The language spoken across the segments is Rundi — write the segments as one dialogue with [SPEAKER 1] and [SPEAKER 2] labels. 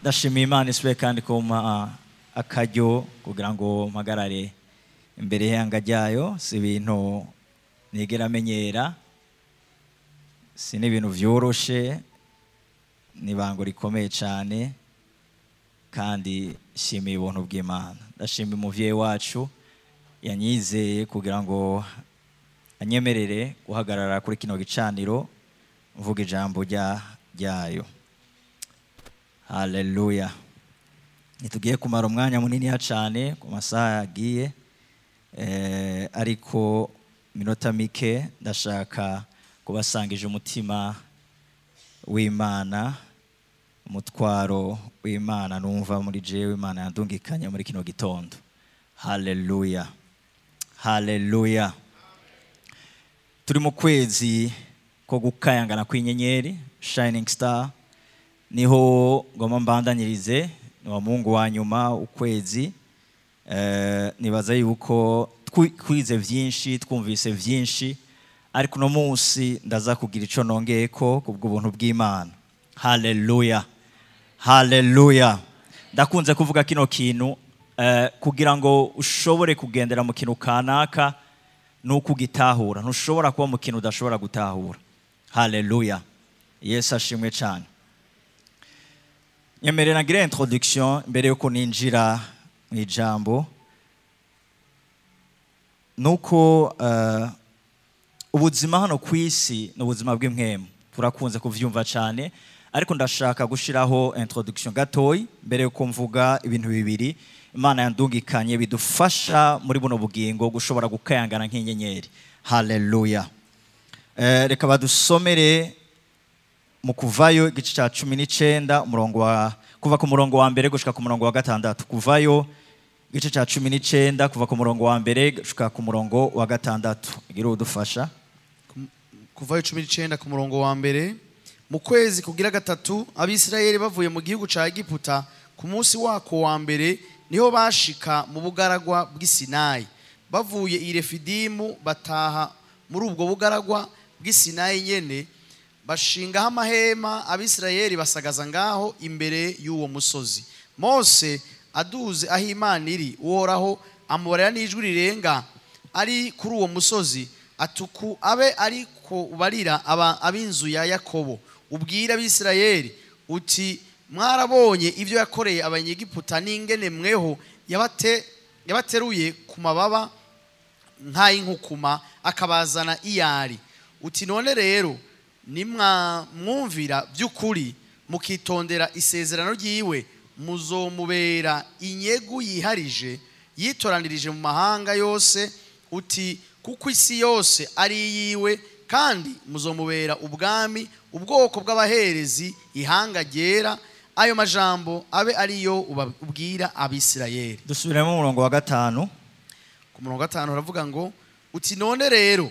[SPEAKER 1] Ndashimiye Imana isubiye kandi kumpa akaryo kugira ngo mpagarare imbere y'ihanga ryayo. Si ibintu nigera amenyera, si n'ibintu vyoroshe, ni ibango rikomeye cyane, kandi nshimiye ubuntu bw'Imana. Ndashimiye umuvyeyi wacu yanyizeye kugira ngo anyemerere guhagarara kuri kino gicaniro mvuga ijambo ryayo. Haleluya. Ntitugiye kumara umwanya munini cyane ku masaha yagiye, ariko minota mike ndashaka kubasangije umutima w'Imana, umutwaro w'Imana numva muri jewe Imana yandungikanye muri kino gitondo. Haleluya. Haleluya. Turi mu kwezi ko gukayangana kw'inyenyeri, Shining Star, niho ngoma mbandanyirize, ni wa Mungu wa nyuma ukwezi. Nibaza yuko twize vyinshi, twumvise vyinshi, ariko no munsi ndaza kugira ico nongeyeko kubw'ubuntu bw'Imana. Haleluya. Haleluya. Ndakunze kuvuga kino kintu, kugira ngo ushobore kugendera mu kintu kanaka nuko ugitahura. Ntushobora kuba mu kintu udashobora gutahura. Haleluya. Yesu ashimwe cyane. Nyemerera ngire introduction mbere yuko ninjira mu ijambo. Nuko ubuzima hano ku isi ni ubuzima bw'impwemu, turakunze kuvyumva cyane, ariko ndashaka gushiraho introduction gatoyi mbere yuko mvuga ibintu bibiri Imana yandungikanye bidufasha muri buno bugingo gushobora gukayangana nk'inyenyeri. Haleluya. Reka badusomere mu Kuvayo igice cya 19, umurongo wa kuva ku murongo wa mbere gushika ku murongo wa 6. Kuvayo igice cya 19 kuva ku murongo wa mbere gushika ku murongo wa 6. Igira udufasha.
[SPEAKER 2] Kuvayo 19 ku murongo wa mbere. Mu kwezi kugira gatatu Abisirayeli bavuye mu gihugu ca Egiputa, ku munsi wako wa mbere niho bashika mu bugaragwa bw'Isinayi. Bavuye i Refidimu bataha muri ubwo bugaragwa bw'Isinayi nyene, bashingaho amahema. Abisirayeli basagaza ngaho imbere y'uwo musozi. Mose aduze aho Imana iri, Uhoraho amubarira n'ijwi rirenga ari kuri uwo musozi, atuku abe ariko ubarira ab'inzu ya Yakobo, ubwira Abisirayeli uti mwarabonye ibyo yakoreye Abanyegiputa n'ingene mweho yabateruye ku mababa nk'ay'inkukuma akabazana iyari. Uti none rero nimwamwumvira by'ukuri mukitondera isezerano ryiwe, muzomubera inyegu yiharije yitoranirije mu mahanga yose. Uti kuko isi yose ari iyiwe, kandi muzomubera ubwami, ubwoko bw'abaherezi, ihanga ryera. Ayo majambo abe ariyo ubwira Abisirayeli.
[SPEAKER 1] Dusubiremo umurongo wa 5.
[SPEAKER 2] Ku murongo wa 5 haravuga ngo uti none rero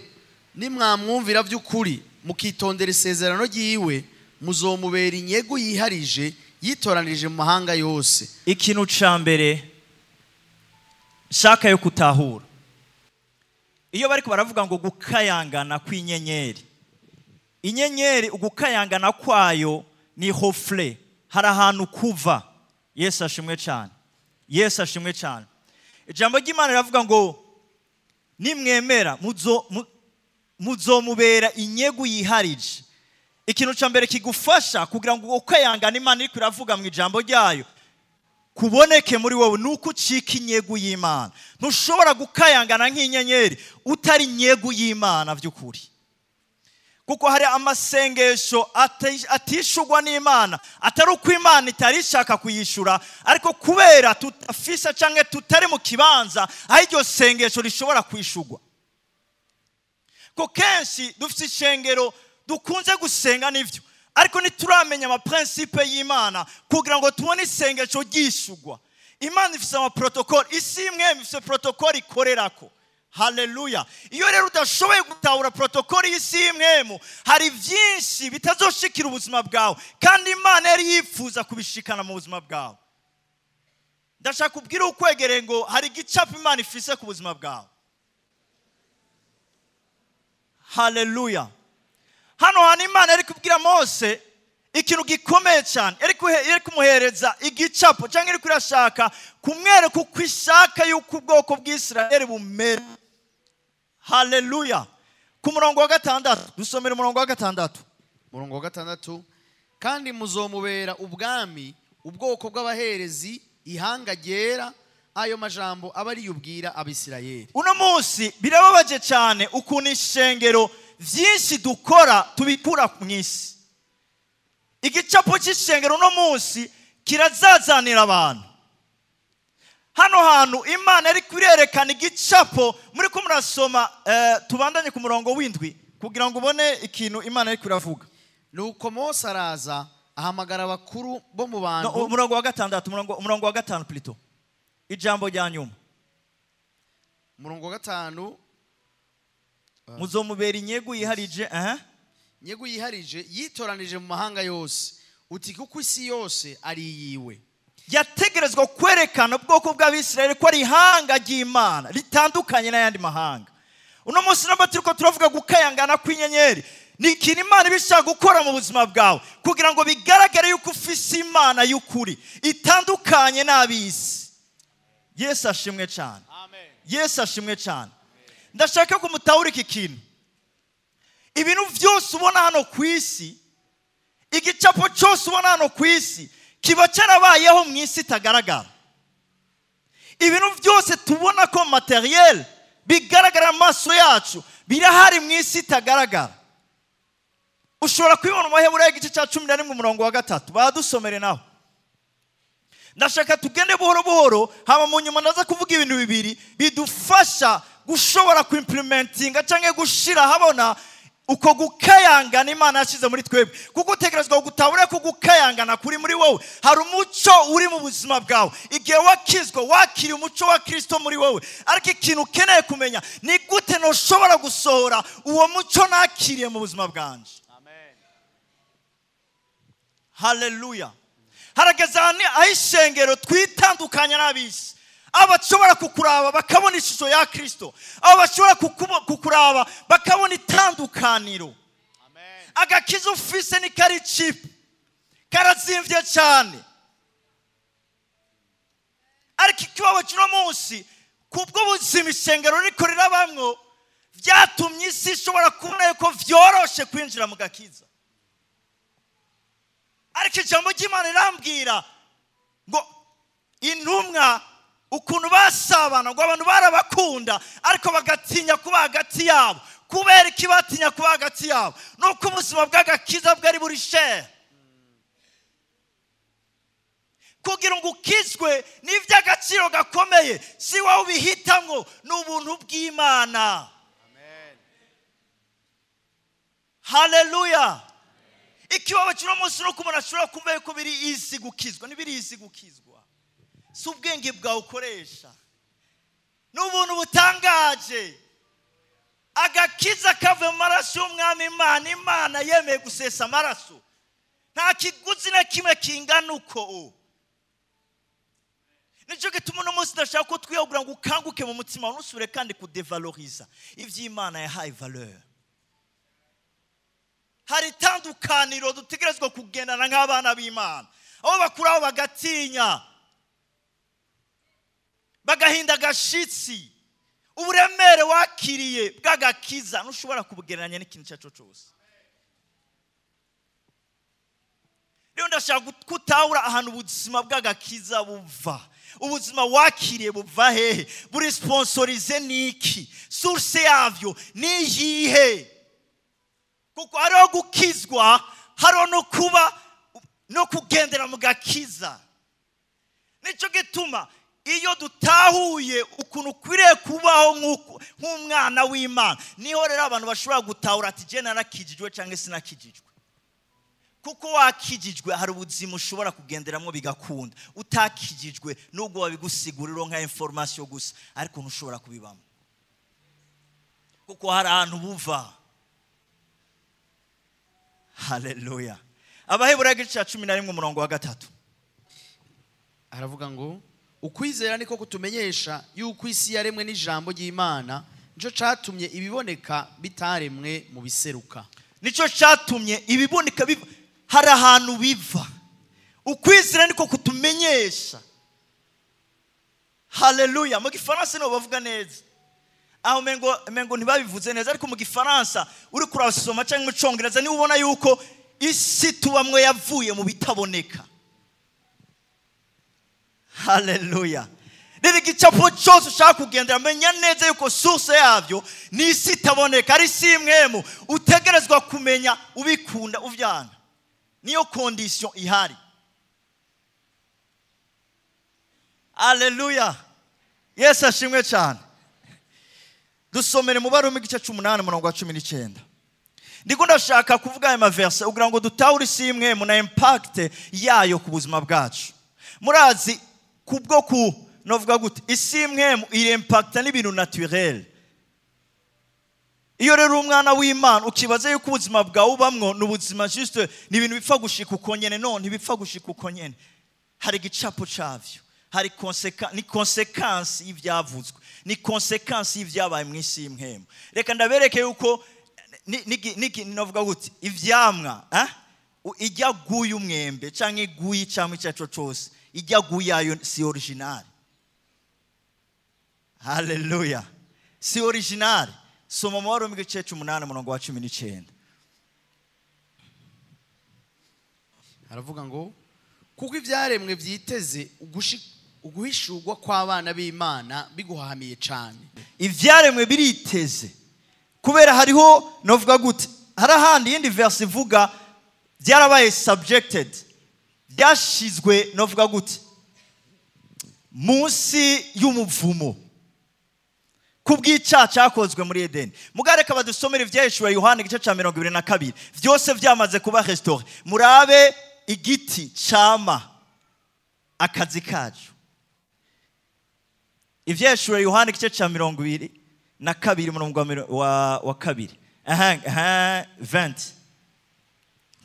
[SPEAKER 2] nimwamwumvira by'ukuri mukitondera isezerano ryiwe, muzomubera inyegu yiharije yitoranirije mu mahanga yose.
[SPEAKER 1] Ikintu ca mbere shaka yo kutahura, iyo bariko baravuga ngo gukayangana kw'inyenyeri, inyenyeri ugukayangana kwayo ni hofle, hari ahantu kuva. Yesu ashimwe cyane. Yesu ashimwe cyane. Ijambo ry'Imana riravuga ngo nimwemera muzomubera inyegu yiharije. Ikintu ca mbere kigufasha kugira ngo ukayangana Imana iriko iravuga mu ijambo ryayo kuboneke muri wowe nuko ucika inyegu y'Imana. Ntushobora gukayangana nk'inyenyeri utari inyegu y'Imana by'ukuri, kuko hari amasengesho atishurwa n'Imana, atari uko Imana itari ishaka kuyishura, ariko kubera tutafisa canke tutari mu kibanza aho iryo sengesho rishobora kwishurwa. Ko kenshi dufite ishengero dukunze gusenga nivyo, ariko ntituramenya amaprincipe y'Imana kugira ngo tubone isengesho ryishurwa. Imana ifise amaprotocole, isi imwe ifise protocole ikorerako. Haleluya. Iyo rero udashoboye gutahura protocole y'isi imwe, hari vyinshi bitazoshikira ubuzima bwawe, kandi Imana yari yifuza kubishikana mu buzima bwawe. Ndashaka kubwira ukwegereye ngo hari igicapo Imana ifise ku buzima bwawe. Haleluya. Hano hantu Imana yari kubwira Mose Ikintu gikomeye cyane, yari kumuhereza igicapo, cyangwa iri kurashaka kumwereka uko ishaka yuko ubwoko bw'Isirayeli bumera. Haleluya. Ku murongo wa 6, dusomera umurongo wa 6.
[SPEAKER 2] Umurongo wa 6, kandi muzomubera ubwami, ubwoko bw'abaherezi, ihanga ryera, ayo majambo aba ari yubwira Abisirayeli.
[SPEAKER 1] Uno munsi birababaje cyane ukuntu ishengero vyinshi dukora tubikura mu isi. Igicapo cy'ishengero uno munsi kirazazanira abantu. Hano hantu Imana iri kurerekana igicapo, muri ko murasoma, tubandanye ku murongo w'indwi kugira ngo ubone ikintu Imana iri kuravuga.
[SPEAKER 2] Nuko Mose araza ahamagara abakuru bo mu bantu.
[SPEAKER 1] No, umurongo wa 6, umurongo wa 5 plutôt. Ijambo rya nyuma.
[SPEAKER 2] Umurongo wa 5.
[SPEAKER 1] Muzomubera inyegu yiharije,
[SPEAKER 2] Nyegu yiharije yitoranije mu mahanga yose, uti kuko isi yose ari iyiwe.
[SPEAKER 1] Yategerezwa kwerekana ubwoko bw'Abisirayeli ko ari ihanga ry'Imana ritandukanye n'ayandi mahanga. Uno munsi namba turiko turavuga gukayangana kw'inyenyeri, ni ikintu Imana iba ishaka gukora mu buzima bwawe kugira ngo bigaragare yuko ufise Imana y'ukuri itandukanye n'ab'isi. Yesu ashimwe cyane.
[SPEAKER 2] Amen.
[SPEAKER 1] Yesu ashimwe cyane. Ndashaka ko mutahura iki kintu. Ibintu byose ubona hano ku isi, igicapo cyose ubona hano ku isi kiba cyarabayeho mu isi itagaragara. Ibintu byose tubona ko materiel bigaragara mu maso yacu birahari mu isi itagaragara. Ushobora kubibona mu Baheburayo igice cya 11 umurongo wa 3, badusomere naho. Ndashaka tugende buhoro buhoro, hama mu nyuma ndaza kuvuga ibintu bibiri bidufasha gushobora kuimplementinga cyangwa gushira habona uko gukayangana Imana yashyize muri twebwe. Kuko utegerezwa gutahura ko gukayangana kuri muri wowe, hari umuco uri mu buzima bwawe. Igihe wakizwa wakiriye umuco wa Kristo muri wowe, ariko ikintu ukeneye kumenya ni gute ntushobora gusohora uwo muco nakiriye mu buzima bwanje.
[SPEAKER 2] Amen.
[SPEAKER 1] Haleluya. Harageze aho ishengero twitandukanya n'ab'isi. Abashobora kukuraba bakabona ishusho ya Kristo, abashobora kukuraba bakabona itandukaniro.
[SPEAKER 2] Amen.
[SPEAKER 1] Agakiza ufise ni kari cheap, karazimvye cyane. Ariko ikibazo cy'uno munsi, kubwo buzima ishengero riko rirabamwo, vyatumye isi ishobora kubona yuko vyoroshe kwinjira mu gakiza. Ariko ijambo ry'Imana rirambwira ngo intumwa ukuntu basabana, ngo abantu barabakunda ariko bagatinya kuba hagati yabo. Kubera iki batinya kuba hagati yabo? Nuko ubuzima bw'agakiza bwari buri share. Kugira ngo ukizwe ni iby'agaciro gakomeye, si wowe ubihitamwo, ni ubuntu bw'Imana.
[SPEAKER 2] Amen.
[SPEAKER 1] Haleluya. Ikibazo cy'uno munsi nuko umuntu ashobora kumva yuko biri easy gukizwa. Ntibiri easy gukizwa, si ubwenge bwawe ukoresha, ni ubuntu butangaje. Agakiza kavuye mu maraso y'Umwami Imana. Imana yemeye gusesa amaraso, nta kiguzi na kimwe kingana uko. Nicyo gituma uno munsi ndashaka ko twiyagura ngo ukanguke mu mutima, ntusubire kandi kudevaloriza iby'Imana yahaye valeur. Hari itandukaniro dutegerezwa kugendana nk'abana b'Imana, aho bakuraho bagatinya, bagahinda agashitsi. Uburemere wakiriye bw'agakiza ntushobora kubugereranya n'ikintu icyo ari cyo cyose. Rero ndashaka kutahura ahantu ubuzima bw'agakiza buva. Ubuzima wakiriye buva hehe? Buri sponsorize niki? Source yavyo ni iyihe? Kuko hariho gukizwa, hariho no kuba no kugendera mu gakiza. Nicyo gituma iyo dutahuye ukuntu ukwiriye kubaho nk'umwana w'Imana, niho rero abantu bashobora gutahura ati je narakijijwe cyangwa sinakijijwe. Kuko wakijijwe hari ubuzima ushobora kugenderamo bigakunda. Utakijijwe nubwo babigusigurira nka information gusa, ariko ntushobora kubibamo, kuko hari ahantu buva. Haleluya. Abaheburayo igice cya 11 umurongo wa 3.
[SPEAKER 2] Aravuga ngo ukwizera niko kutumenyesha yuko isi yaremwe n'ijambo ry'Imana, nico catumye ibiboneka bitaremwe mu biseruka.
[SPEAKER 1] Nico catumye ibiboneka Hari ahantu biva. Ukwizera niko kutumenyesha. Haleluya. Mu gifaransa niho bavuga neza. Aho mengo ntibabivuze neza, ariko mu gifaransa uri kurasoma cyangwa mu congereza niwe ubona yuko isi tubamwe yavuye mu bitaboneka. Haleluya. Rero igicapo cyose ushaka kugendera, menya neza yuko source yabyo ni isi itaboneka, ari isi imwemu utegerezwa kumenya ubikunda uvyanga. Niyo condition ihari. Haleluya. Yesu ashimwe cyane. Dusomere mu Baroma igice 8 umurongo wa 19. Ndiko ndashaka kuvuga aya maverse kugira ngo dutahure isi imwemu na impact yayo ku buzima bwacu. Murazi kubwo ku novuga gute isi imwemu iri impact n'ibintu naturel. Iyo rero umwana w'Imana ukibaza yuko ubuzima bwawe ubamwo n'ubuzima juste ni ibintu bipfa gushika uko nyene, no ntibipfa gushika uko nyene. Hari igicapo cavyo, hari ni consequence y'ivyavuzwe, ni consequence y'ivyabaye mu isi y'imwemu. Reka ndabereke yuko ni novuga gute ivyamwa ijya guya umwembe canke iguyi cyangwa icyaco cose, ijya guyayo si original. Haleluya. Si original. Soma mu Baroma igice 8 umurongo wa 19.
[SPEAKER 2] Aravuga ngo kuko ivyaremwe vyiteze uguhishurwa kw'abana b'Imana biguhahamiye cyane.
[SPEAKER 1] Ivyaremwe biriteze kubera hariho novuga gute hari ahandi yindi verse ivuga byarabaye subjected, byashizwe novuga gute munsi y'umuvumo kubw'icyaha cyakozwe muri Edeni. Mugareka badusomere ivyahishuriwe Yohana igice ca 22. Vyose vyamaze kuba restore. Murabe igiti cama akazi kacu. Ivyahishuriwe Yohana igice ca 22 umurongo wa kabiri. 20.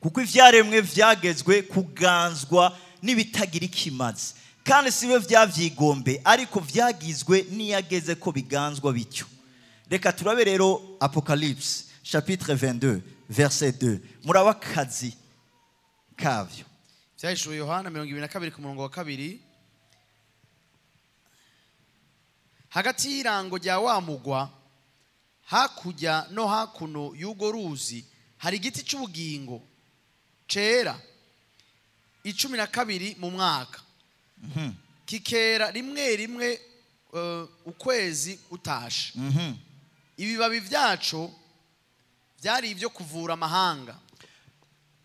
[SPEAKER 1] Kuko ivyaremwe vyagezwe kuganzwa n'ibitagira ikimazi, kandi siwe vyavyigombe ariko vyagizwe niyageze ko biganzwa bityo. Reka turabe rero Apocalypse chapitre 22 verset 2. Muraba akazi kavyo.
[SPEAKER 2] Vyahishuwe Yohana 22 ku murongo wa 2. Hagati y'irango rya wa mugwa hakurya no hakuno y'ugo ruzi hari igiti cy'ubugingo cera 12 mu mwaka. Kikera rimwe rimwe ukwezi utashe. Ibibabi byaco byari ibyo kuvura amahanga.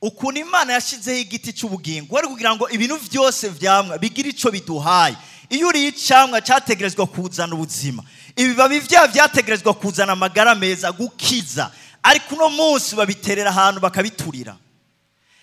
[SPEAKER 1] Ukuntu Imana yashizeho igiti cy'ubugingo wari kugira ngo ibintu byose vyamwa bigira ico biduhaye. Iyo uri icamwa cyategerezwa kuzana ubuzima, ibibabi vyategerezwa kuzana amagara meza, gukiza, ariko uno munsi babiterera ahantu bakabiturira.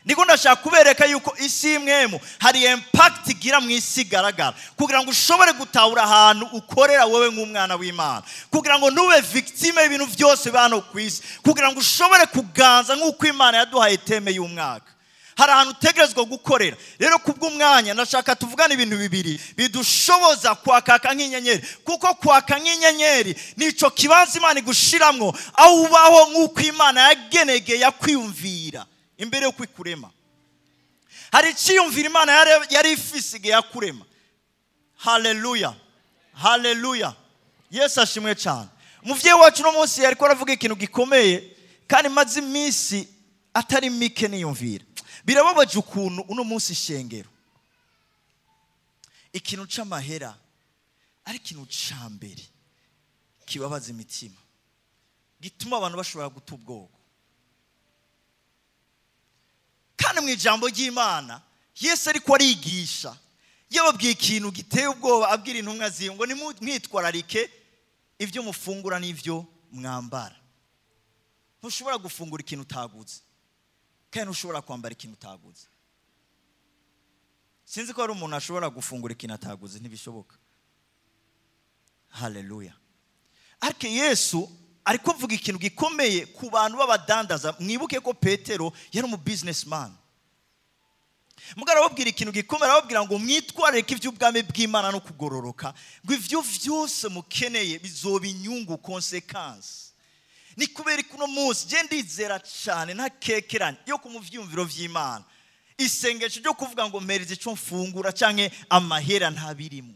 [SPEAKER 1] Niko ndashaka kubereka yuko isi imwemu hari impact igira mu isi igaragara, kugira ngo ushobore gutahura ahantu ukorera wowe nk'umwana w'Imana, kugira ngo ntube victime y'ibintu byose bano ku isi, kugira ngo ushobore kuganza nk'uko Imana yaduhaye teme y'umwaka. Hari ahantu utegerezwa gukorera. Rero kubw'umwanya ndashaka tuvugane ibintu bibiri bidushoboza kwakaka nk'inyenyeri, kuko kwaka nk'inyenyeri nico kibanza Imana igushiramwo aho ubaho nk'uko Imana yagenegeye yakwiyumvira imbere yo kwikurema. Hari iciyumvira Imana yari ifise igihe yakurema. Haleluya. Haleluya. Yesu ashimwe cyane. Umuvyeyi wacu no munsi yariko aravuga ikintu gikomeye kandi maze iminsi atari mike niyumvira. Birababaje ukuntu uno munsi ishengero ikintu c'amahera ari ikintu ca mbere kibabaza imitima, gituma abantu bashobora guta ubwoko. Kandi mu ijambo ry'Imana Yesu ariko arigisha, yababwiye ikintu giteye ubwoba, abwira intumwa ziwe ngo nimwitwararike ibyo mufungura n'ibyo mwambara. Ntushobora gufungura ikintu utaguze, kandi ntushobora kwambara ikintu utaguze. Sinzi ko hari umuntu ashobora gufungura ikintu ataguze, ntibishoboka. Haleluya. Ariko Yesu ariko mvuga ikintu gikomeye ku bantu b'abadandaza. Mwibuke ko Petero yari umu businessman. Mugara ababwira ikintu gikomeye, arababwira ngo mwitwararike iby'ubwami bw'Imana no kugororoka, ngo ivyo vyose mukeneye bizoba inyungu, consequence. Ni kubera kuno munsi je ndizera cyane ntakekeranye yo ku muvyumviro vy'Imana, isengesho ryo kuvuga ngo mpereze ico mfungura canke amahera ntabirimo,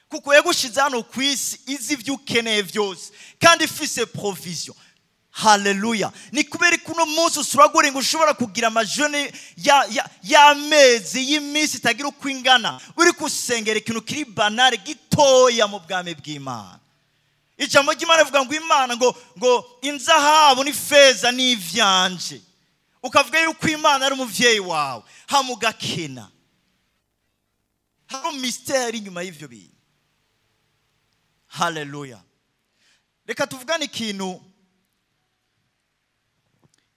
[SPEAKER 1] kuko yagushize hano ku isi izi ivyo ukeneye vyose kandi ifise provision. Haleluya. Ni kubera kuno munsi usuraguringa ushobora kugira amajone y'amezi y'iminsi itagira uko ingana uri gusengera ikintu kiri banale gitoya mu bwami bw'Imana. Ijambo ry'Imana rivuga ngo Imana ngo inzahabu n'ifeza n'ivyanje, ukavuga yuko Imana ari umuvyeyi wawe, hamugakena. Hari mystère inyuma y'ivyo bintu. Haleluya. Reka tuvugane ikintu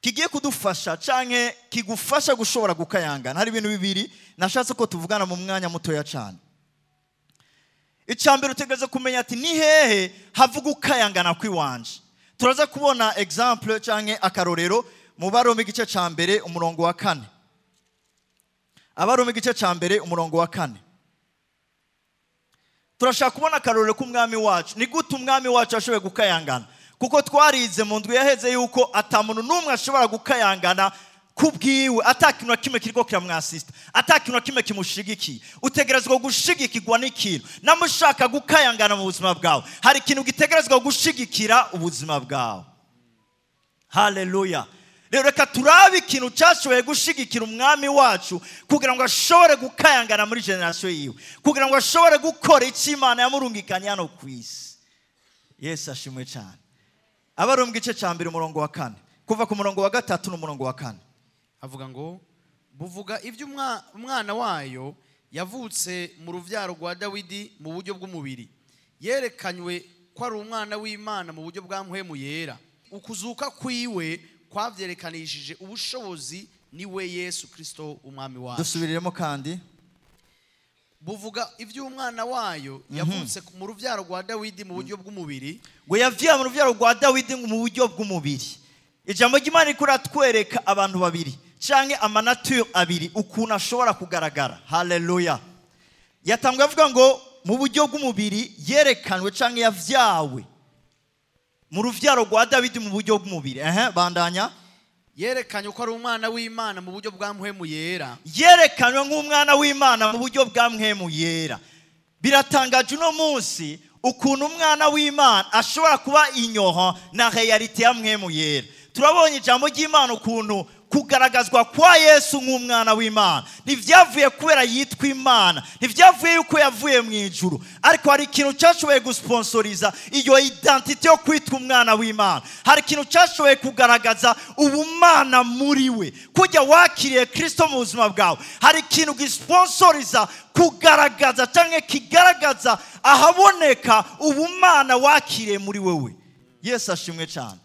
[SPEAKER 1] kigiye kudufasha canke kigufasha gushobora gukayangana. Hari ibintu bibiri nashatse ko tuvugana mu mwanya mutoya cyane. Icambere utegereza kumenya ati ni hehe havuga ukayangana kwiwanje. Turaza kubona example canke akarorero mu Baroma igice ca mbere umurongo wa 4. Abaroma igice ca mbere umurongo wa 4. Turashaka kubona akarorero k'umwami wacu. Ni gute umwami wacu ashoboye gukayangana? Kuko twarize mu ndwi yaheze yuko atamuntu numwe ashobora gukayangana kubwiwe atakintu na kimwe kiriko kiramwasista, atakintu na kimwe kimushigikiye. Utegerezwa gushigikirwa n'ikintu. Namushaka gukayangana mu buzima bwawe, hari ikintu gitegerezwa gushigikira ubuzima bwawe. Haleluya. Rero reka turabe ikintu cyashoboye gushigikira umwami wacu kugira ngo ashobore gukayangana muri generation yiwe, kugira ngo ashobore gukora icyo Imana yamurungikanye hano ku isi. Yesu ashimwe cyane. Abaroma igice ca mbere umurongo wa 4, kuva ku murongo wa 3 n'umurongo wa 4.
[SPEAKER 2] Avuga ngo buvuga ibyo umwana wayo yavutse mu ruvyaro rwa Dawidi mu buryo bw'umubiri, yerekanywe ko ari umwana w'Imana mu buryo bwa mpwemu yera. Ukuzuka kwiwe kwavyerekanishije ubushobozi niwe Yesu Kristo umwami wacu.
[SPEAKER 1] Dusubiriremo kandi.
[SPEAKER 2] Buvuga ibyo umwana wayo yavutse mu ruvyaro rwa Dawidi mu buryo bw'umubiri,
[SPEAKER 1] ngo yavuye mu ruvyaro rwa Dawidi mu buryo bw'umubiri. Ijambo ry'Imana rikuratwereka abantu babiri canke amanature abiri ukuntu ashobora kugaragara. Haleluya. Yatangwe avuga ngo mu buryo bw'umubiri yerekanwe canke yavyawe mu ruvyaro rwa Dawidi mu buryo bw'umubiri. Bandanya.
[SPEAKER 2] Yerekanywe ko ari umwana w'Imana mu buryo bwa mpwemu yera.
[SPEAKER 1] Yerekanywe nk'umwana w'Imana mu buryo bwa mpwemu yera. Biratangaje uno munsi ukuntu umwana w'Imana ashobora kuba inyoha na realite ya mpwemu yera. Turabonye ijambo ry'Imana ukuntu kugaragazwa kwa Yesu nk'umwana w'Imana ntivyavuye kubera yitwa Imana, ntivyavuye yuko yavuye mu ijuru, ariko hari ikintu cyashoboye gusponsoriza iyo identité yo kwitwa umwana w'Imana. Hari ikintu cyashoboye kugaragaza ubumana muri we. Kujya wakiriye Kristo mu buzima bwawe, hari ikintu gisponsoriza kugaragaza canke kigaragaza ahaboneka ubumana wakiriye muri wewe. Yesu ashimwe cyane.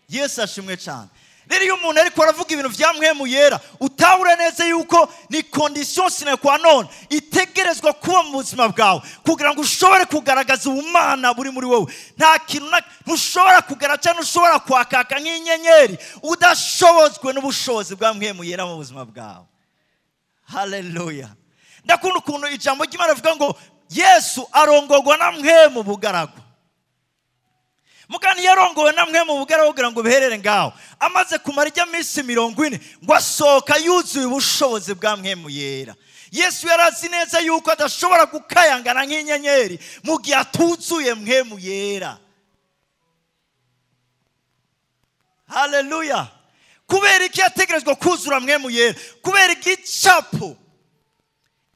[SPEAKER 1] Yesu ashimwe cyane. Rero iyo umuntu ariko aravuga ibintu vya mpwemu yera, utahure neza yuko ni condition sine qua non itegerezwa kuba mu buzima bwawe kugira ngo ushobore kugaragaza ubumana buri muri wowe. Nta kintu ntushobora kugaragaza cyangwa ushobora kwakaka nk'inyenyeri udashobozwe n'ubushobozi bwa mpwemu yera mu buzima bwawe. Haleluya. Ndakunda ukuntu ijambo ry'Imana rivuga ngo Yesu arongorwa na mpwemu bugaragwa. Mugani yarongowe namwe mu bugara kugira ngo biherere ngaho. Amaze kumara ijya minsi 40 ngo asohoka yuzuye ubushobozi bwa mpwemu yera. Yesu yarazi neza yuko adashobora gukayangana nk'inyenyeri mu gihe atuzuye mpwemu yera. Haleluya. Kubera iki yategerezwa kuzura mpwemu yera? Kubera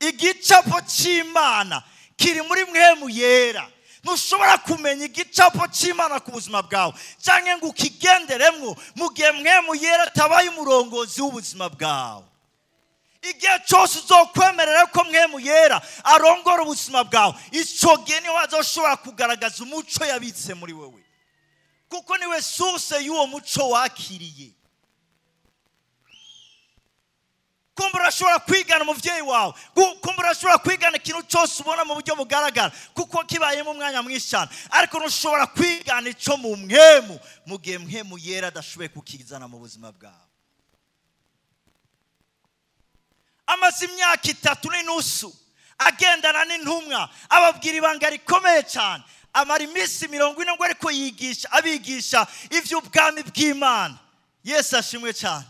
[SPEAKER 1] igicapo cy'Imana kiri muri mpwemu yera. Ntushobora kumenya igicapo cy'Imana ku buzima bwawe canke ngo ukigenderemwo mu gihe mpwemu yera atabaye umurongozi w'ubuzima bwawe. Igihe cyose uzokwemerera ko mpwemu yera arongora ubuzima bwawe, ico gihe niho azoshobora kugaragaza umuco yabitse muri wewe, kuko niwe source y'uwo muco wakiriye. Kumbura urashobora kwigana umuvyeyi wawe, kumbura urashobora kwigana ikintu cyose ubona mu buryo bugaragara kuko kibayemo umwanya mwinshi cyane, ariko ntushobora kwigana ico mu mpwemu mu gihe mpwemu yera adashoboye kukizana mu buzima bwawe. Amaze imyaka 3.5 Agendana n'intumwa, ababwira ibanga rikomeye cyane. Amara iminsi 40 ngo ariko yigisha, abigisha ivy'ubwami bw'Imana. Yesu ashimwe cyane.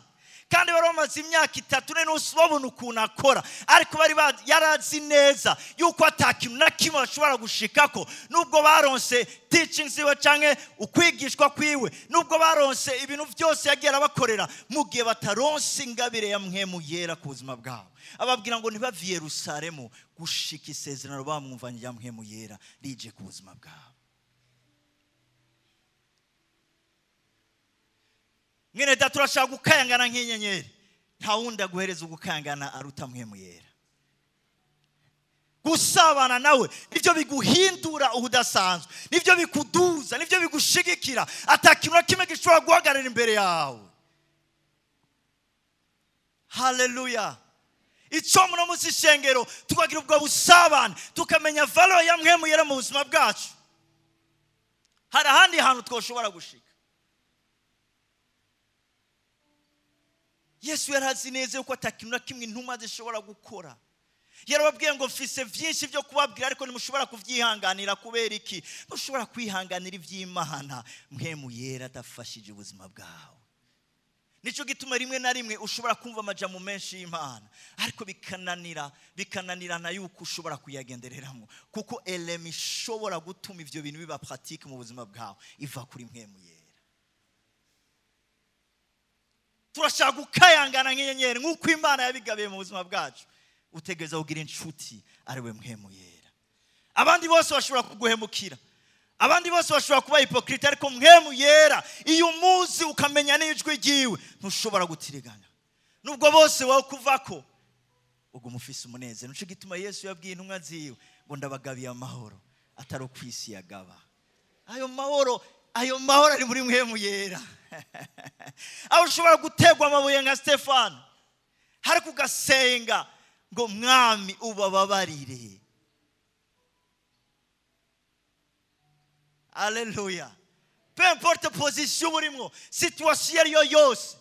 [SPEAKER 1] Kandi bari bamaze imyaka 3.5 babona ukuntu akora, ariko bari yarazi neza yuko ata kintu na kimwe bashobora gushikako, nubwo baronse teachings ziwe canke ukwigishwa kwiwe, nubwo baronse ibintu byose yagiye arabakorera, mu gihe bataronse ingabire ya Mpwemu Yera ku buzima bwabo. Ababwira ngo ntibave i Yerusalemu gushika isezerano bamwumvanye rya Mpwemu Yera rije ku buzima bwabo. Mwene data, turashaka gukayangana nk'inyenyeri. Nta wundi aguhereza ugukayangana aruta Mpwemu Yera. Gusabana nawe nivyo biguhindura ubudasanzwe, nivyo bikuduza, nivyo bigushigikira. Ata kintu na kimwe gishobora guhagarara imbere yawe. Haleluya. Ico muno munsi ishengero tukagira ubwo busabane, tukamenya valeur ya Mpwemu Yera mu buzima bwacu, hari ahandi hantu twoshobora gushika. Yesu yarazi neza yuko ata kintu na kimwe intumwa zishobora gukora. Yarababwiye ngo mfise vyinshi vyo kubabwira, ariko ntimushobora kuvyihanganira. Kubera iki? Ntushobora kwihanganira ivy'Imana Mpwemu Yera adafashije ubuzima bwawe. Nico gituma rimwe na rimwe ushobora kumva amajambo menshi y'Imana, ariko bikananirana yuko ushobora kuyagendereramo, kuko elemi ishobora gutuma ivyo bintu biba pratique mu buzima bwawe iva kuri Mpwemu Yera. Turashaka gukayangana nk'inyenyeri nk'uko Imana yabigabiye mu buzima bwacu. Utegereza kugira inshuti ari we Mpwemu Yera. Abandi bose bashobora kuguhemukira, abandi bose bashobora kuba hypocrite, ariko Mpwemu Yera iyo umuzi ukamenya n'ijwi ryiwe ntushobora gutiriganya. Nubwo bose wowe kuvako uguma ufise umunezero. Nico gituma Yesu yabwiye intumwa ziwe ngo ndabagabiye amahoro atari uko isi yagaba. Ayo mahoro ari muri Mpwemu Yera. Aho ushobora gutegwa amabuye nka Stefano, ariko ugasenga ngo Mwami ubababarire. Haleluya. Peu importe position urimo, situation iyo ariyo yose,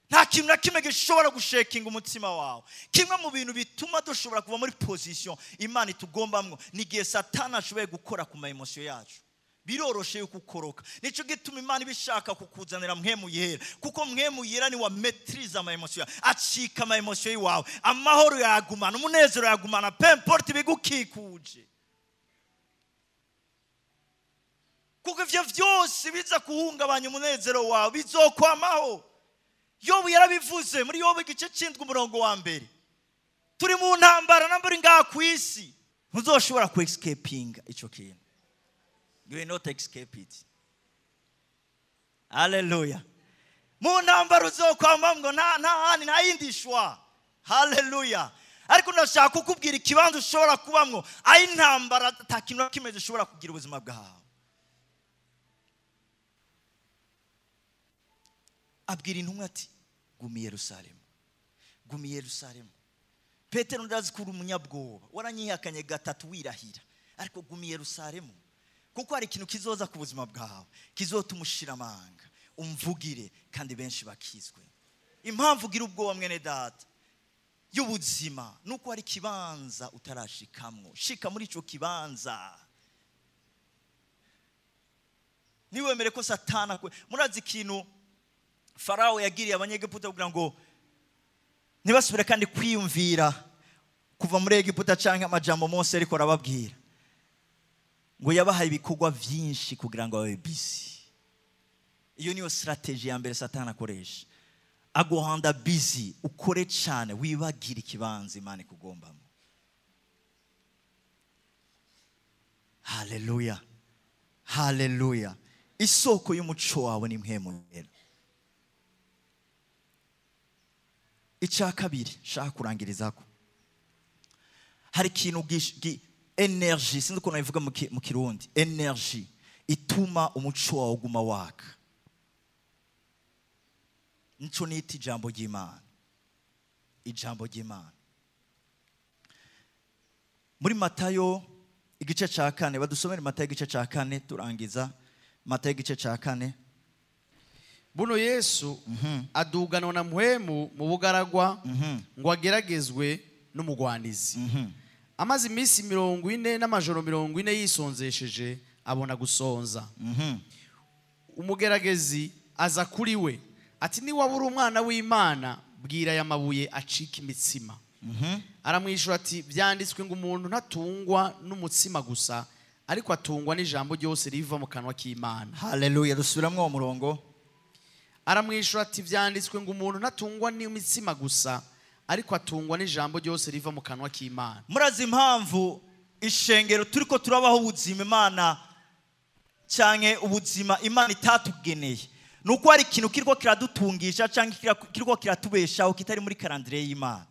[SPEAKER 1] nta kintu na kimwe gishobora gushakinga umutima wawe. Kimwe mu bintu bituma dushobora kuva muri position Imana itugombamwo ni igihe Satani ashoboye gukora ku ma emotion yacu. Biroroshe yuko ukoroka. Nico gituma Imana ibishaka kukuzanira Mpwemu Yera, kuko Mpwemu Yera ni wa maîtrise ama emotion yawe, acika ama emotion yawe, amahoro yagumana, umunezero yagumana, peu importe ibigukikuje. Kuko ivyo vyose biza kuhungabanya umunezero wawe bizokwamaho. Yobu yarabivuze muri Yobu igice c'indwi umurongo wa 1. Turi mu ntambara namburi ngaha ku isi, ntuzoshobora ku escapinga ico kintu. You will not escape it. Hallelujah. Mu ntambara uzokwama ngo nta handi, nta yindi shwa. Hallelujah. Ariko ndashaka kukubwira ikibanza ushobora kubamwo, aho intambara ata kintu na kimwe gishobora kugira ubuzima bwawe. Abwira intumwa ati gumi Yerusalemu, gumi Yerusalemu. Petero ndazi ko uri umunyabwoba, waranyihakanye 3 wirahira, ariko gumi Yerusalemu, kuko hari ikintu kizoza ku buzima bwawe kizotuma ushira amanga, umvugire kandi benshi bakizwe. Impamvu ugira ubwoba mwene data y'ubuzima nuko hari ikibanza utarashikamwo. Shika muri ico kibanza. Niwemere ko Satana kwe. Murazi ikintu Farao yagiriye abanyegiputa kugira ngo ntibasubire kandi kwiyumvira kuva muri Egiputa canke amajambo Mose ariko arababwira, ngo yabahaye ibikorwa vyinshi kugira ngo babe busy. Iyo niyo strategy ya mbere Satana akoresha, aguhanda busy, ukore cyane wibagire ikibanza Imana ikugombamo. Haleluya, haleluya. Isoko y'umuco wawe ni Mpwemu Yera. Icya kabiri nshaka kurangirizako, hari ikintu energy, sinzi ukuntu nabivuga mu Kirundi, energy ituma umuco wawe uguma waka. Nico nita ijambo ry'Imana. Ijambo ry'Imana muri Matayo igice ca 4, badusomere Matayo igice ca 4 turangiza. Matayo igice ca 4.
[SPEAKER 2] Buno Yesu aduganwa na Mpwemu mu bugaragwa ngo ageragezwe n'umugwanizi. Amaze iminsi 40 n'amajoro 40 yisonzesheje, abona gusonza. Umugeragezi aza kuri we ati: "Niwaba uri umwana w'Imana, bwira aya mabuye acika imitsima." Aramwishyura ati: "Byanditswe ngo umuntu ntatungwa n'umutsima gusa, ariko atungwa n'ijambo ryose riva mu kanwa k'Imana."
[SPEAKER 1] Haleluya! Dusubiramo uwo murongo.
[SPEAKER 2] Aramwishyura ati: "Byanditswe ngo umuntu ntatungwa n'imitsima gusa, ariko atungwa n'ijambo ryose riva mu kanwa k'Imana."
[SPEAKER 1] Murazi impamvu ishengero turi ko turabaho ubuzima Imana cyangwa ubuzima Imana itatugeneye? Ni uko hari ikintu kiriko kiradutungisha cyangwa kiriko kiratubeshaho kitari muri calendrier y'Imana.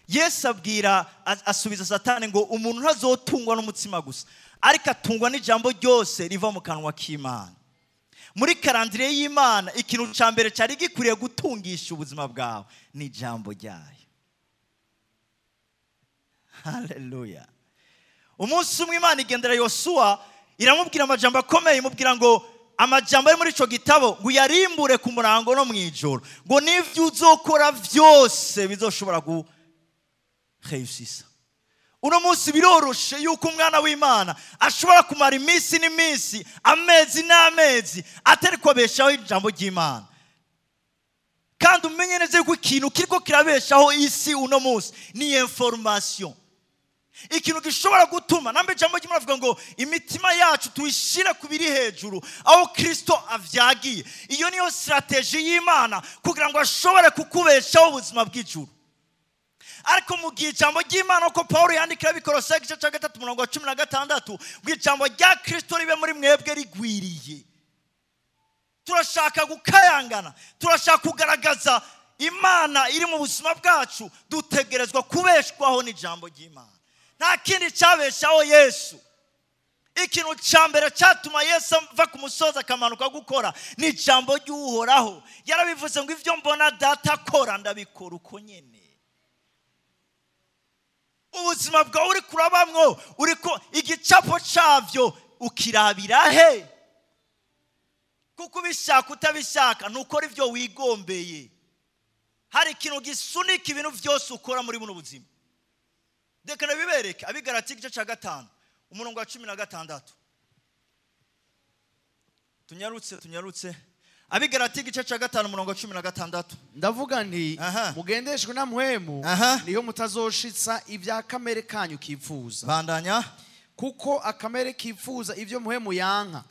[SPEAKER 1] Yesu abwira, asubiza Satani ngo umuntu ntazotungwa n'umutsima gusa, ariko atungwa n'ijambo ryose riva mu kanwa k'Imana. Muri calendrier y'Imana, ikintu cya mbere cyari gikwiriye gutungisha ubuzima bwawe ni ijambo ryayo. Haleluya! Umunsi umwe Imana igendera Yosuwa, iramubwira amajambo akomeye, imubwira ngo amajambo ari muri ico gitabo ngo uyarimbure ku murango no mu ijoro, ngo n'ivyo uzokora byose bizoshobora guheyusisa. Uno munsi biroroshe yuko umwana w'Imana ashobora kumara iminsi n'iminsi, amezi n'amezi, atari kubeshaho ijambo ry'Imana. Kandi umenye neza yuko ikintu kiriko kirabeshaho isi uno munsi ni information. Ikintu gishobora gutuma nambe ijambo ry'Imana avuga ngo imitima yacu tuyishire ku biri hejuru aho Kristo avyagiye. Iyo niyo strategy y'Imana kugira ngo ashobore kukubeshaho ubuzima bw'ijuru. Ariko mu gihe ijambo ry'Imana, uko Paul yandikira Abikolosayi igice cya 3 umurongo wa 16, ngo ijambo rya Kristo ribe muri mwebwe rigwiriye. Turashaka gukayangana, turashaka kugaragaza Imana iri mu buzima bwacu, dutegerezwa kubeshwaho n'ijambo ry'Imana. Nta kindi cyabeshaho Yesu. Ikintu cya mbere cyatuma Yesu ava ku musozi akamanuka gukora ni ijambo ry'Uhoraho. Yarabivuze ngo ibyo mbona Data akora ndabikora uko nyene. Ubuzima bwawe uri kurabamwo, uriko igicapo cyavyo ukirabira he? Kuko ubishaka utabishaka ntukora ibyo wigombeye. Hari ikintu gisunika ibintu byose ukora muri buno buzima. Reka nabibereke. Abigarati igice cya 5 umurongo wa 16. Tunyarutse, tunyarutse. Abigarati igice cya 5 umurongo wa 16.
[SPEAKER 2] Ndavuga nti: mugendeshwe na Mpwemu, niyo mutazoshitsa ibya kamere kanyu kifuza.
[SPEAKER 1] Bandanya.
[SPEAKER 2] Kuko akamere kifuza ibyo Mpwemu yanka,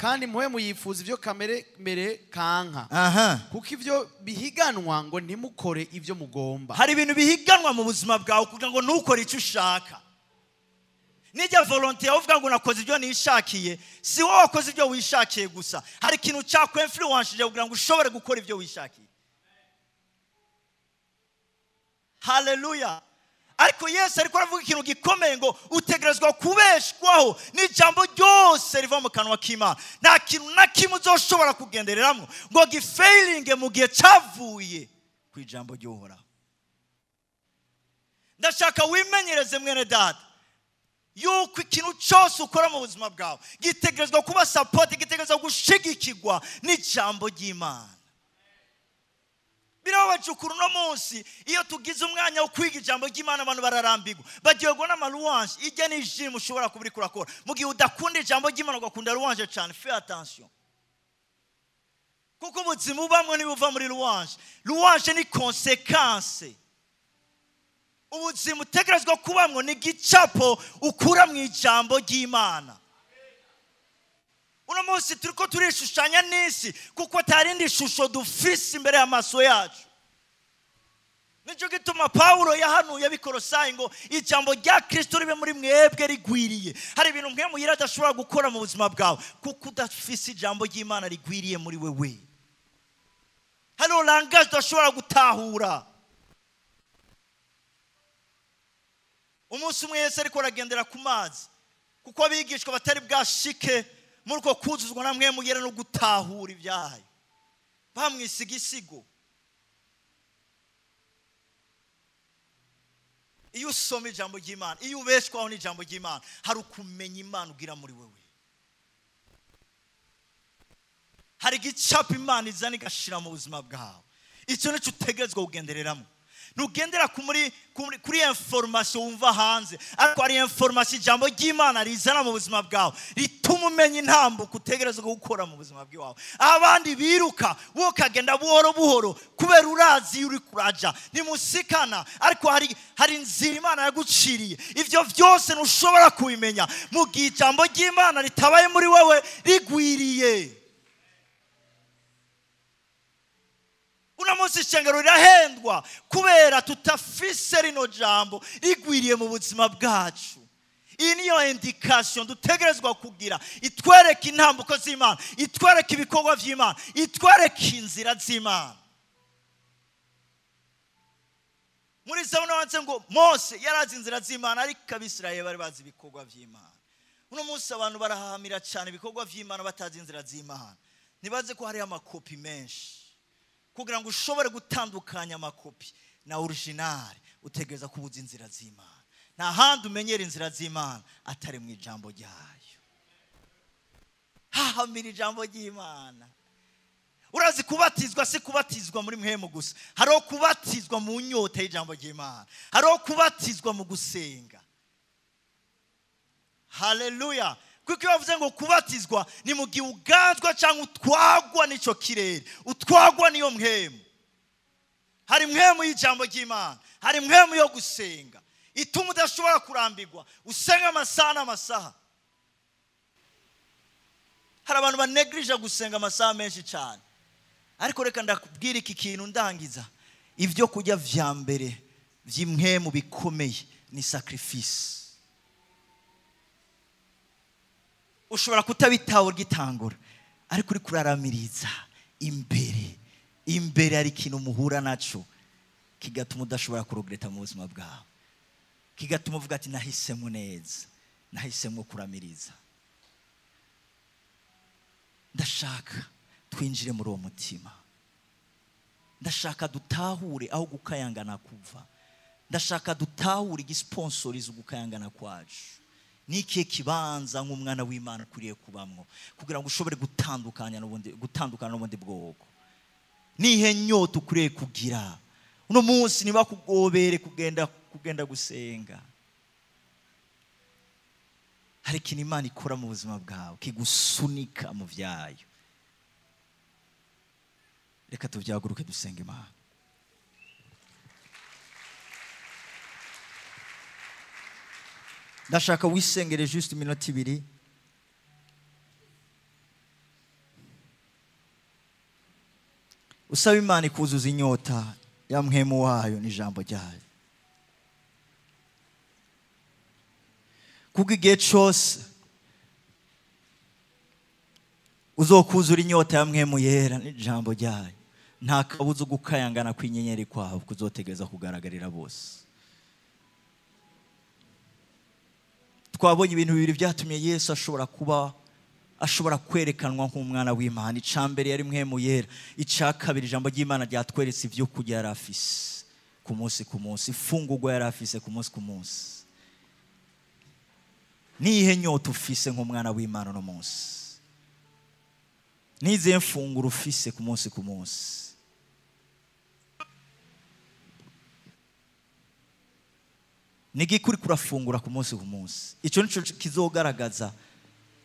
[SPEAKER 2] kandi Mpwemu yifuza ibyo kamere mere kanka, kuko ibyo bihiganwa ngo ntimukore ibyo mugomba.
[SPEAKER 1] Hari ibintu bihiganwa mu buzima bwawe kugira ngo ntukore icyo ushaka. Nijya volonté uvuga ngo nakoze ibyo nishakiye, si wowe wakoze ibyo wishakiye gusa, hari ikintu cyakwinfluenshije kugira ngo ushobore gukora ibyo wishakiye. Haleluya! Ariko Yesu ariko aravuga ikintu gikomeye ngo utegerezwa kubeshwaho n'ijambo ryose riva mu kanwa k'Imana. Nta kintu na kimwe uzoshobora kugendereramo ngo gifailinge mu gihe cyavuye ku ijambo ry'Uhoraho. Ndashaka wimenyereze, mwene Data, yuko ikintu cyose ukora mu buzima bwawe gitegerezwa kuba support, gitegerezwa gushigikirwa n'ijambo ry'Imana. Birababaje ukuntu uno munsi iyo tugize umwanya wo kwiga ijambo ry'Imana abantu bararambirwa, bagirwa n'amalouange. Ijya n'ijimwe ushobora kuba uriko urakora mu gihe udakunda ijambo ry'Imana ugakunda louange cyane. Fais attention, kuko ubuzima ubamwe ntibuva muri louange. Louange ni conséquence. Ubuzima utegerezwa kubamwo ni igicapo ukura mu ijambo ry'Imana. Uno munsi turiko turishushanya n'isi kuko atarindi shusho dufise imbere y'amaso yacu. Nicyo gituma Pawulo yahanuye Abikolosayi ngo ijambo rya Kristo ribe muri mwebwe rigwiriye. Hari ibintu mwe muyira adashobora gukora mu buzima bwawe kuko udafise ijambo ry'Imana rigwiriye muri wewe. Hariho langage udashobora gutahura. Umunsi umwe Yesu ariko aragendera ku mazi, kuko abigishwa batari bwashike muri uko kuzuzwa na mwe mugera no gutahura ibyayo, bamwisiga isigo. Iyo usoma ijambo ry'Imana, iyo ubeshwaho n'ijambo ry'Imana, hari ukumenya Imana ugira muri wewe. Hari igicapo Imana izana igashira mu buzima bwawe. Icyo nicyo utegerezwa kugendereramo. Ntugendera kuri information wumva hanze, ariko hari information ijambo ry'Imana rizana mu buzima bwawe rituma umenya intambuko utegerezwa gukora mu buzima bwawe. Abandi biruka wowe ukagenda buhoro buhoro kubera urazi iyo uri kuraja, ntimusikana, ariko hari inzira Imana yaguciriye. Ivyo vyose ntushobora kubimenya mu gihe ijambo ry'Imana ritabaye muri wewe rigwiriye. Uno munsi ishengero rirahendwa kubera tutafise rino jambo rigwiriye mu buzima bwacu. Iyi niyo indication dutegerezwa kugira, itwereka intambuko z'Imana, itwereka ibikorwa vy'Imana, itwereka inzira z'Imana. Muri Zaburi handitse ngo Mose yarazi inzira z'Imana, ariko Abisirayeli bari bazi ibikorwa vy'Imana. Uno munsi abantu barahahamira cyane ibikorwa vy'Imana batazi inzira z'Imana. Ntibaze ko hariho amakopi menshi. Kugira ngo ushobore gutandukanya amakopi na original, utegereza kubuza inzira z'Imana. Nta handi umenyera inzira z'Imana atari mu ijambo ryayo. Hahamira ijambo ry'Imana. Urazi kubatizwa si kubatizwa muri mwemu gusa, hariho kubatizwa mu nyota y'ijambo ry'Imana, hariho kubatizwa mu gusenga. Haleluya. Kuko iyo bavuze ngo kubatizwa ni mu gihe uganzwa cyangwa utwagwa n'icyo kirere, utwagwa n'iyo mwemu. Hari mwemu y'ijambo ry'Imana, hari mwemu yo gusenga ituma udashobora kurambirwa, usenga amasaha n'amasaha. Hari abantu banegirije gusenga amasaha menshi cyane, ariko reka ndakubwira iki kintu ndangiza. Ibyo kurya vya mbere vy'imwemu bikomeye ni sacrifice. Ushobora kutabitahura ugitangura, ariko uri kuraramiriza imbere. Imbere hari ikintu muhura naco kigatuma udashobora kuregreta mu buzima bwawe, kigatuma uvuga ati nahisemo neza, nahisemo kuramiriza. Ndashaka twinjire muri uwo mutima, ndashaka dutahure aho gukayangana kuva, ndashaka dutahure igisponsoriza ugukayangana kwacu. N'ikihe kibanza nk'umwana w'Imana ukwiriye kubamwo kugira ngo ushobore gutandukana n'ubundi bwoko? Nihe nyota ukwiriye kugira uno munsi? Niba kugobere kugenda gusenga, hari ikintu Imana ikora mu buzima bwawe kigusunika mu vyayo. Reka tuvyaguruke dusenge Imana. Ndashaka wisengere juste iminota ibiri. Usaba Imana ikuzuza inyota ya mwemu wayo n'ijambo ryayo. Kuko igihe cyose uzokuzura inyota ya mwemu yera n'ijambo ryayo, nta kabuza gukayangana kw'inyenyeri kwawe kuzotegereza kugaragarira bose. Twabonye ibintu bibiri byatumye Yesu ashobora kwerekanwa nk'umwana w'Imana. Icya mbere yari mwemu yera, icya kabiri ijambo ry'Imana ryatweretse ibyo kurya yari afise ku munsi ku munsi, ifungurwa yari afise ku munsi ku munsi. Nihe nyota ufise nk'umwana w'Imana uno munsi? Nizihe mfunguro ufise ku munsi ku munsi? Nigikuri kurafungura ku munsi ku munsi? Icyo nico kizogaragaza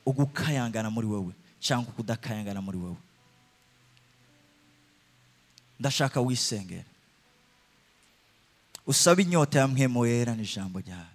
[SPEAKER 1] ugukayangana muri wewe cyangwa kudakayangana muri wewe. Ndashaka wisengera, usaba inyota ya mwemu yera n'ijambo ryayo.